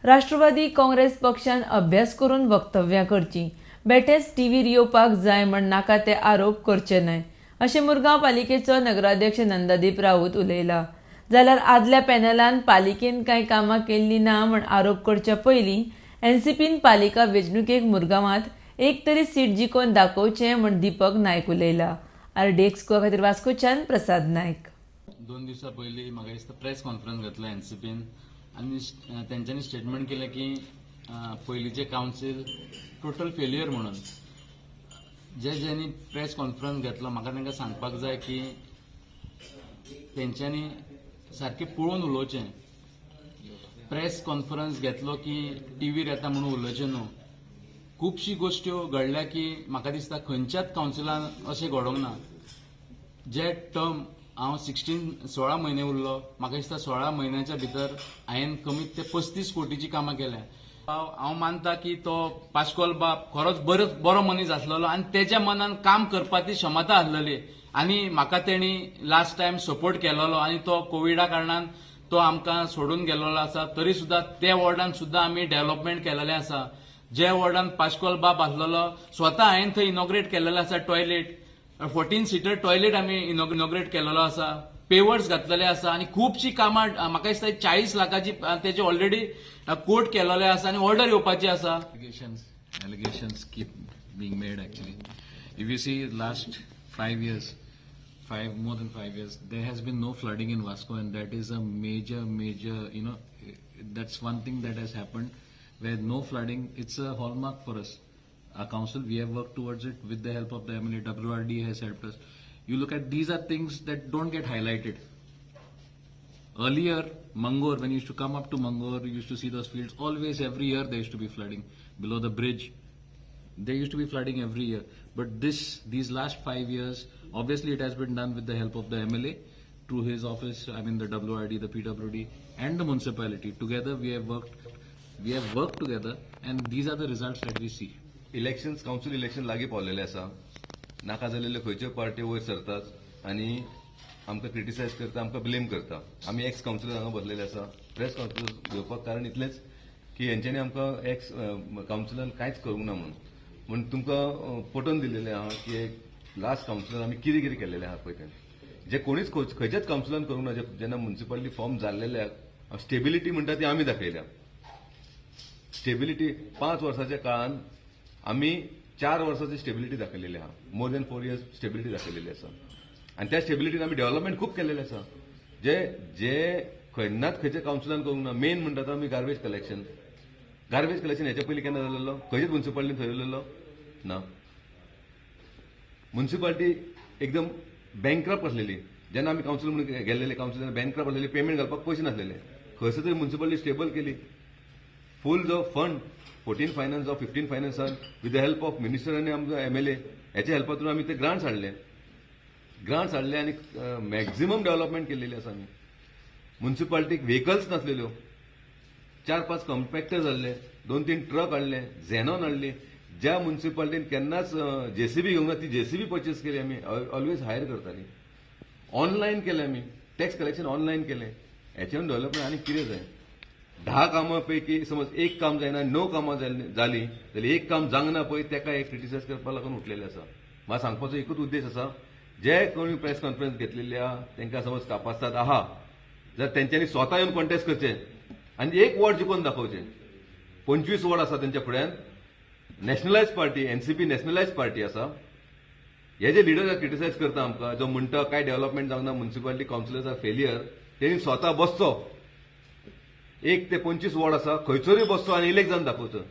राष्ट्रवादी काँग्रेस पक्षान अभ्यास करून वक्तव्यां करचीं. बेठेच टीव्हीर येवपाक जाय म्हण नाका ते आरोप करचे न्हय, अशें मुरगांव पालिकेचो नगराध्यक्ष नंदादीप राऊत उलयला. जाल्यार आदल्या पॅनलान पालिकेन कांय कामां केल्लीं ना म्हण आरोप करच्या पयलीं एनसीपीन पालिका वेंचणुकेक मुरगांवांत एक तरी सीट जिखोवन दाखोवचें म्हण दीपक नायक उलयला. आरडीएक्स गोवा खातीर वास्कोच्यान प्रसाद नायक. 2 दिवसां पयलीं म्हाका दिसता प्रेस कॉन्फरन्स घेतलो एनसीपीन आनी तेंच्यांनी स्टेटमेंट केलें की पयलींचे कावन्सील टोटल फेल्युअर म्हणून. जे ज्यांनी प्रेस कॉन्फरन्स घेतलो, म्हाका तांकां सांगपाक जाय की तेंच्यांनी सारकें पळोवन उलोवचें. प्रेस कॉन्फरन्स घेतलो की टीव्हीर येता म्हणून उलोवचें न्हू. खुबशी गोश्ट्यो घडल्या की म्हाका दिसता खंयच्याच कावन्सिलान अशें घडोवंक ना. जे टर्म हांव 16 म्हयने उरलो, म्हाका दिसता 16 म्हयन्याच्या भितर हांवें कमीत ते 35 कोटीची कामां केल्या. हांव मानता की तो पाश्कोल बाब खरोच बरो बरो मनीस आसलेलो आनी तेच्या मनान काम करपाची क्षमता आसलेली आनी म्हाका तेणी लास्ट टायम सपोर्ट केलेलो आनी तो कोविडा कारणान तो आमकां सोडून गेलेलो आसा. तरी सुद्दां त्या वॉर्डान सुद्दां आमी डेव्हलपमेंट केलेलें आसा. जे वॉर्डान पाश्कोल बाब आसलेलो, स्वता हांवें थंय इनॉग्रेट केलेलें आसा टॉयलेट. 14 सिटर टॉयलेट आमी इनॉग्रेट केलेलो आसा, पेवर्स घातलेले आसा आनी खुबशीं कामां, म्हाका दिसता 40 लाखाची तेजे ऑलरेडी कोट केलेले आसा आनी ऑर्डर येवपाची आसा. Allegations keep being made, actually. If you see last 5 years, five more than 5 years, there has been no flooding in Vasco, and that is a major, major, that's one thing that has happened where no flooding, it's a hallmark for us. Our council, we have worked towards it with the help of the MLA, WRD has helped us. You look at, these are things that don't get highlighted. Earlier, Mangor, when you used to come up to Mangor, you used to see those fields. Always, every year, there used to be flooding. Below the bridge, there used to be flooding every year. But these last 5 years, obviously, it has been done with the help of the MLA, through his office, I mean the WRD, the PWD, and the municipality. Together, we have worked. We have worked together, and these are the results that we see. Elections, council election लागीं पावलेलें आसा. नाका जाल्ले खंयच्यो party वयर सरतात आनी आमकां criticise करता, आमकां ब्लेम करता. आमी एक्स कावन्सिलर हांगा बसलेले आसा. प्रेस कॉन्फरन्स घेवपाक कारण इतलेंच की हेंच्यांनी आमकां एक्स कावन्सिलर कांयच करूंक ना म्हणून. म्हूण तुमकां पटोवन दिलेलें आहा की लास्ट कावन्सिलर आमी कितें कितें केल्लेलें आहा पळय तें, जे कोणीच खंयच्याच कावन्सिलान करूंक ना. जेन्ना मुन्सिपालिटी फॉर्म जाल्लेले, स्टेबिलिटी म्हणटा ती आमी दाखयल्या स्टेबिलिटी. 5 वर्साच्या काळान आमी 4 वर्साची स्टेबिलिटी दाखयलेली आहा. More than 4 years stability दाखयलेली आसा आनी त्या स्टेबिलिटीन आमी डेव्हलपमेंट खूब केल्लेलें आसा, जे जे केन्नाच खंयच्या कावन्सिलान करूंक ना. मेन म्हणटा तो आमी गार्बेज कलेक्शन. गार्बेज कलेक्शन हेच्या पयलीं केन्ना जालेलो? खंयच्याच मुन्सिपालिटीन थरयलेलो ना. मुन्सिपालिटी एकदम बँकक्रप्ट आसलेली जेन्ना आमी कावन्सिल म्हणून गेल्लेले. कावन्सिल बँकक्रप्ट आसलेली, पेमेंट घालपाक पयशे नासलेले. खंयसर तरी मुन्सिपालिटी स्टेबल केली. फूल जो फंड 14 फायनान्स जावं 15 फायनान्सान, with the help of minister आनी आमचो एमएलए हेच्या हेल्पातून आमी ते ग्रांट्स हाडले. ग्रांट्स हाडले आनी मॅक्झिमम डेव्हलपमेंट केल्लेली आसा आमी. मुन्सिपालिटीक व्हेकल्स नासलेल्यो, चार पांच कॉम्पॅक्टर जाल्ले, दोन तीन ट्रक हाडले, झेनॉन हाडली. ज्या मुन्सिपालिटीन केन्नाच जेसीबी घेवंक ना, ती जेसीबी पर्चेस केली आमी. ऑलवेज हायर करताली. ऑनलायन केलें आमी, टॅक्स कलेक्शन ऑनलायन केलें. हेच्यान डेव्हलपमेंट आनी कितें जाय? 10 कामां पैकी समज एक काम जायना, णव कामां जालीं जाल्यार एक काम जावंक ना पळय, ताका एक क्रिटिसायज करपाक लागून उठलेलें आसा. म्हाका सांगपाचो एकूच उद्देश आसा, जे कोणी प्रेस कॉन्फरन्स घेतलेली आहा, तांकां समज कापास्ताद आहा जाल्यार तेंच्यांनी स्वता येवन कॉन्टेस्ट करचे आनी एक वॉर्ड जिखोवन दाखोवचे. 25 वॉर्ड आसा तेंच्या फुड्यान. Nationalised party, NCP nationalised party आसा. हे जे लिडर क्रिटिसायज करता आमकां, जो म्हणटा काय डेव्हलपमेंट जावंक ना, मुन्सिपालिटी कावन्सिलर्स आर फेलियर, तेणी स्वता बसचो. 1 ते 25 वॉर्ड आसा, खंयसरूय बसचो आनी इलेक्ट जावन दाखोवचो.